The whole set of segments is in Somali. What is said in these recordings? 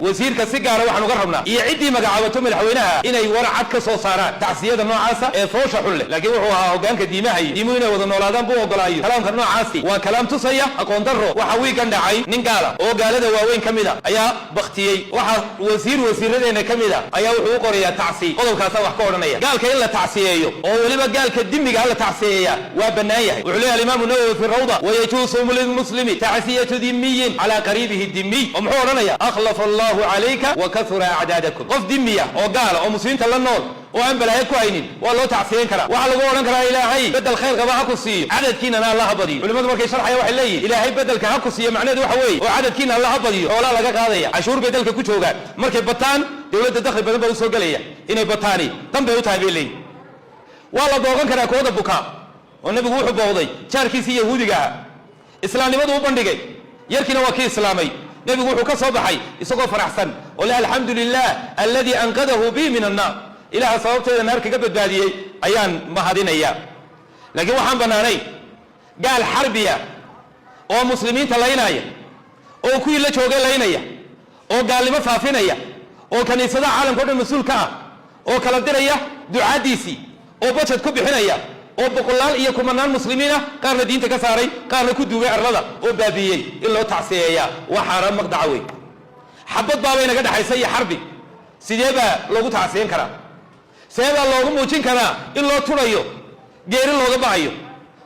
Wasiirka si gaara waxaan uga rabnaa iyo ciddii magacaabato madaxweynaha inay war cad ka soo saaraan tacsiyada noocaasa ee foosha xun leh. Laakiin wuxuu ahaa hogaanka diimaha iyo diimuhu inay wada noolaadaan buu ogolaayo. Kalaamka noocaasi waa kalaam tusaya aqoon darro. Waxa wiigan dhacay, nin gaala oo gaalada waaweyn ka mid a ayaa baktiyey. Waxaa wasiir wasiiradeenna ka mid a ayaa wuxuu u qorayaa tacsi. Qodobkaasaa wax ka odhanaya: gaalka in la tacsiyeeyo, oo weliba gaalka dimiga ha la tacsiyeeya, waa bannaan yahay. Wuxuu leeyahay Alimaamu Nawowi fi rawda: "Wayajuusu lilmuslimi tacsiyatu dimiyin calaa qariibihi dimiy." Oo muxuu odhanaya? "Akhlafa Allahu calayka wa kahura acdaadakum." Qof dimiya oo gaala oo muslimiinta la nool oo aan balaayo ku haynin waa loo tacsiyen karaa. Waxaa lagu odhan karaa: "Ilaahay bedel khayr qaba ha ku siiyo, cadadkiinana Alla ha badiyo." Culimadu markay sharxaya waxay leeyihin: "Ilaahay bedelka ha ku siiyo" macnaheedu waxa weeye oo cadadkiina Alla ha badiyo. Xoolaa laga qaadaya, cashuur bay dalka ku joogaan. Markay bataan, dowladda dakhli badan baa usoo gelaya. Inay bataani dan bay u tahay, bay leeyihin. Waa la booqan karaa kooda bukaa, oo Nebigu wuxuu booqday jaarkiisii Yahuudiga ahaa. Islaamnimadu u bandhigay, yarkiina waa kii islaamay. Nebigu wuxuu ka soo baxay isagoo faraxsan oo le: "Alxamdu lilah alladii anqadahu bi min annaar." Ilaha sababteeda naar kaga badbaadiyey ayaan mahadinaya. Laakiin waxaan bannaanayn gaal xarbiya oo muslimiinta laynaya, oo kuwii la joogay laynaya, oo gaalnimo faafinaya, oo kaniisadaha caalamka o dhan mas-uul ka ah, oo kala diraya ducaaddiisii, oo bajad ku bixinaya, oo boqolaal iyo kumanaan muslimiina qaarna diinta ka saaray, qaarna ku duugay arlada oo baabiiyey, in loo tacsiyeeyaa waa xaaraan maqdaca wey. Xabad baabay naga dhexaysa iyo xarbi. Sidee baa loogu tacsiyen karaa? See baa loogu muujin karaa in loo turayo, geeri looga ba'ayo?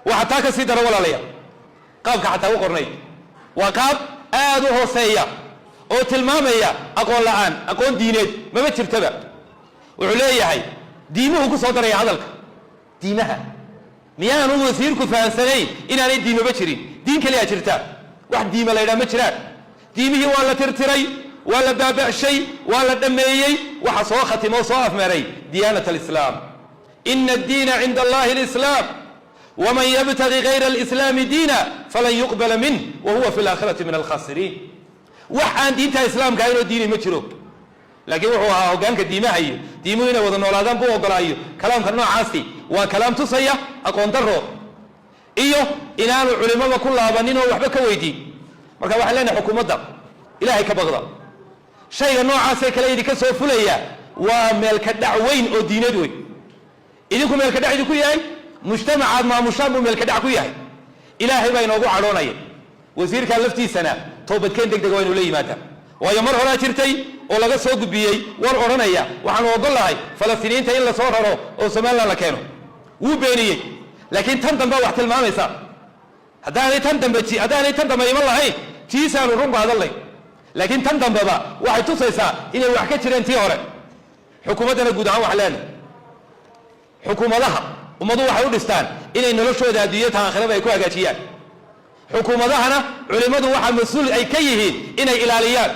Waxaa taa ka sii daro, walaalayaal, qaabka xataa u qornay waa qaab aad u hooseeya oo tilmaamaya aqoon la'aan. Aqoon diineed mama jirtaba. Wuxuu leeyahay diimuhu ku soo daraya hadalka diimaha. Miyaanu wasiirku fahamsanayn inaanay diimaba jirin? Diin kaliyaa jirta, wax diima la ydhaha ma jiraan. Diimihii waa la tirtiray, waa la baaba'shay, waa la dhammeeyey. Waxa soo khatimo oo soo afmeeray diyaanat alislaam: "Ina addiina cinda Allahi alislaam, waman yabtagi gayra alislaami diina falan yuqbala minh wa huwa fi alaakhirati min alkhasiriin." Wax aan diinta islaamka ahayn oo diini ma jiro. Laakiin wuxuu ahaa hogaanka diimaha iyo diimuhu inay wada noolaadaan buu ogolaayo. Kalaamka noocaasi waa kalaam tusaya aqoon darro iyo inaanu culimada ku laabanin oo waxba ka weydiin. Marka waxaan leenahay xukuumadda: Ilaahay ka baqda. Shayga noocaasee kale idinka soo fulaya waa meelka dhac weyn oo diineed wey. Idinku meelka dhac idinku yahay, mujtamacaad maamushaan buu meelka dhac ku yahay. Ilaahay baa inoogu cadhoonaya. Wasiirkaa laftiisana toobadkeen deg dega waa inu la yimaadaa, waayo mar horaa jirtay oo laga soo gudbiyey war odhanaya: "Waxaanu ogol lahay Falastiiniyiinta in lasoo raro oo Somaliland la keeno." Wuu beeniyey. Laakiin tan dambe wax tilmaamaysa, haddaanay tan dambe iman lahayn, tiisaanu run qaadan layn. Laakiin tan dambeba waxay tusaysaa inay wax ka jireen tii hore. Xukuumaddana guud ahaan waxaan leenahay: xukuumadaha ummadu waxay u dhistaan inay noloshooda adduunyata aakhiraba ay ku hagaajiyaan. Xukuumadahana culimmadu waxaa mas-uul ay ka yihiin inay ilaaliyaan.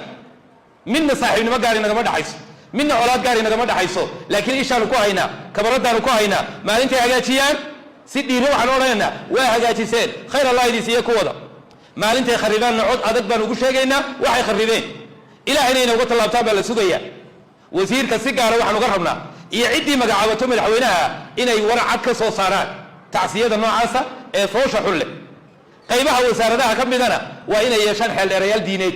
Midna saaxiibnimo gaari nagama dhaxayso, midna colaad gaari nagama dhaxayso, laakiin ishaanu ku haynaa, kabaradaanu ku haynaa. Maalintay hagaajiyaan, si dhiiro waxaan odhanaynaa: "Waa hagaajiseen, khayr Allah idin siiye kuwada." Maalintay kharibaanna, cod adag baan ugu sheegaynaa waxay kharibeen. Ilahayna inay uga tallaabtaan baa la sugayaa. Wasiirka si gaara waxaan uga rabnaa iyo ciddii magacaabato madaxweynaha inay war cad ka soo saaraan tacsiyada noocaasa ee foosha xun leh. Qaybaha wasaaradaha ka midana waa inay yeeshaan xeeldheerayaal diineed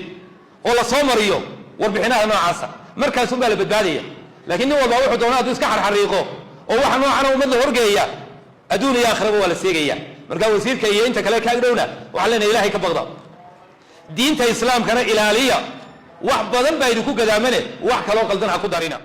oo la soo mariyo warbixinaha noocaasa. Markaasun baa la badbaadaya. Laakiin nin walba wuxuu doona hadduu iska xarxariiqo oo waxa noocana ummad la horgeeya, adduun iyo aakhiraba waa la seegaya. Marka wasiirka iyo inta kale kaag dhowna waxaan leenahay: Ilahay ka baqda, diinta islaamkana ilaaliya. Wax badan baa idinku gadaamane, wax kaloo qaldan ha ku darina.